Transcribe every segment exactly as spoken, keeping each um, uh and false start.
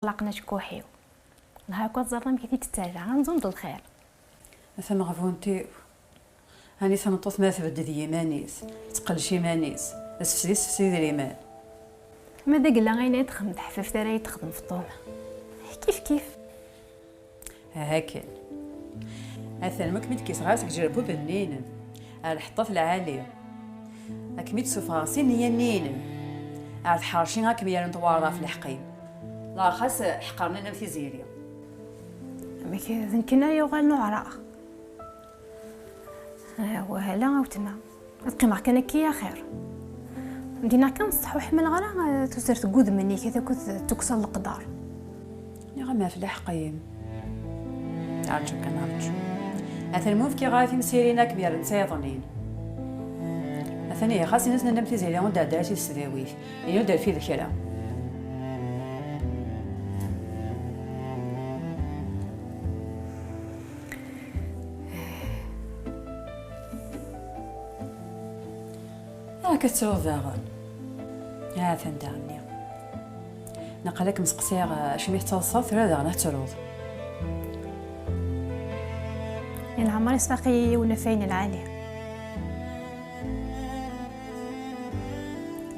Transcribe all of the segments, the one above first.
Tlaqen acekkuḥ-iw. Dɣa akk ad ẓreḍ amek i t-id-tettarra, amzun d lxir. A tameɣbunt-iw, ani tameṭṭut ma tbedded yiman-is, teqlec iman-is, d sefsed i sefsed idrimen. Ma d agella ayen ay texdem teḥfift ara yi-texdem Feṭṭuma. Kif kif. Aha kan. Atan ma kem-id-kkseɣ seg jerbub-nni-inem ar lḥeṭṭat lɛali, ad kem-id-sufɣeɣ si nneyya-nni-inem ar tḥerci ad kem-yerren twaɣra ɣef leḥq-im. Laxas ḥeqren-am Tiziri. Amek d nekkni ara yuɣalen uɛraɣ? Ah, wahala a wetma. Ad qqimeɣ kan akka i axir. Dinna kan ṣṣeḥ ur ḥemmleɣ ara, eh, tuzert n wudem-nni akked tukksa n leqder. Nniɣ-am ɣef leḥq-im. Rǧu kan rǧu. Atan mu fkiɣ ara timsirin ad kem-yerren d tayeḍnin. Atan ihi xas ini-as nnan-am Tiziri ur d-ɛedda ara si tesdawit. Ini ur d-rfid kra. Akka tettruḍ daɣen. Ha-t-an daɣen-nni. Naqal ad kem-seqsiɣ, eh, acimi tettaḍsaḍ, tura daɣen ad tettruḍ. I leɛmer isfaq-iyi yiwen afay n lɛali.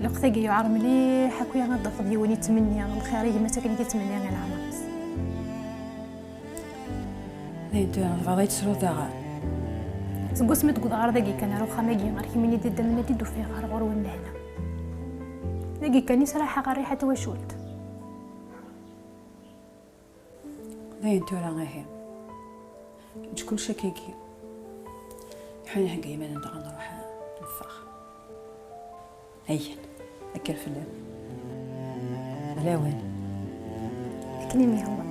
Lweqt-agi yuɛer mliḥ akk ad d-tafeḍ yiwen yettmenni lxir i gma-s akken i t-yettmenni i leɛmer-is. Dayen tura tebɣiḍ ad yi-tesruḍ daɣen? Seg wasmi d-wwḍeɣ ɣer dagi kan, ar uxxam-agi, ar kemmini d idammen ad d-ufiɣ ɣer ɣur-wen lehna. Dagi kan i sraḥeɣ rriḥa n twacult. Dayen tura ihi. Eǧǧ kullec akkagi. Ḥin hegga iman-nneɣ ad nruḥ, eh, neffeɣ. Ayen, akker fell-am. D lawan. Akken i m-yehwa.